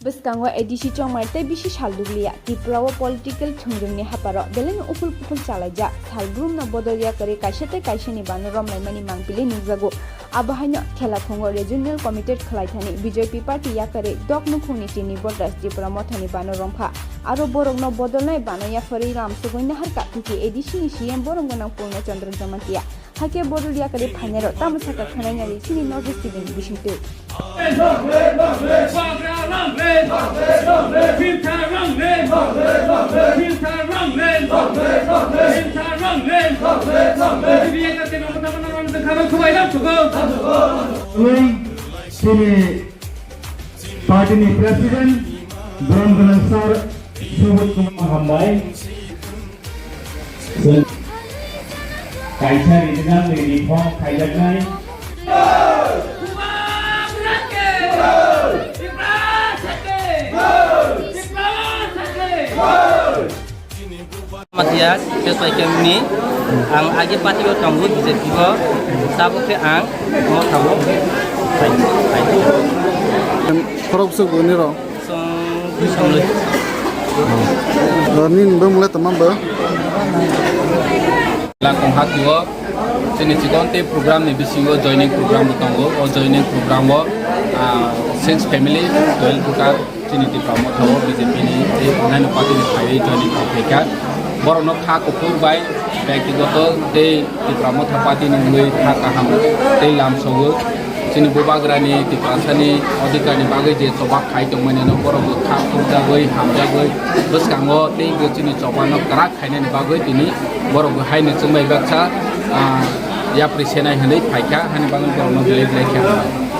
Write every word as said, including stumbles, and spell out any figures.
Bwskango A D C chongmani tei bisi sal dukliya. Tripura o political thwngrwngni haparo belai no uphul puphul chalaijak. Sal brumno bodol yakarwi kaisa tei kaisani bano romlaimani mangpili nukjago. Abo haino khela thwngo regional committee khwlaithani B J P party yakarwi dok nukhungni chini botas Tripura mothani bano romkha. Aro borokno bodolnai bano yapharwi lamsogwi naharkha T T A D C ni C M borom gwnang Purno Chandra Jamatia. Hakhe bodol yakarwi phainairok tamo sakha khwnaina ri chini North East T V ni bisingtwi. Chini party ni president, borom gwnang sir Subodh Kumar Hambai. Kaisa rijak nang rijak kaijaknai. Matias, Pespai Kemni, ang agi party o tongo B J P o, tabuk khe ang mo tongo. Khorok bwswk bwini rok? Song, song le. Nini bwmwlai tongma bo? Lakong hati o, chini chikon tei program ni bisingo joining program bo tongo. O joining program o, ah, six family, twelve voter. Chini Tipra Motha o B J P ni tei onnaino party ni phaiwi joining khai phaikha. Borokno kha kuphur bai byaktigoto tei Tipra Motha party ni wngwi kha kaham tei lamsogo. Chini bubagrani Tiprasani odhikarni bagwi je choba khai tongmani no borok bo kha khukjagwi hamjagwi bwskango tei bo chini chobano kwrak khainani bagwi tini borok bo haino chwngbai baksa, ah, yapri senai hwnwi phaikha, hani bagwi borokno belai belai khe hambai.